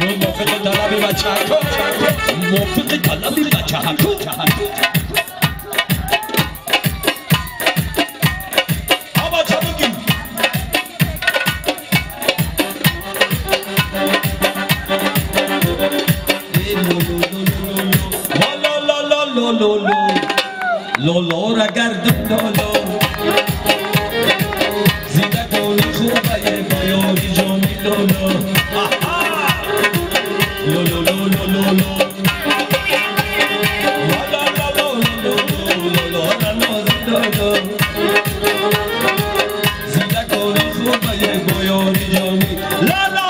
موافق طلبی بچه ها، موافق طلبی بچه ها. لولو را گردم لولو زندگانی خوبه با یاری جانی لولو لولو لولو لولو لولو لولو زندگانی خوبه با یاری جانی لولو.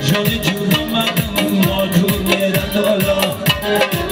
Jolly June, Madam, Lord, who made a dollar.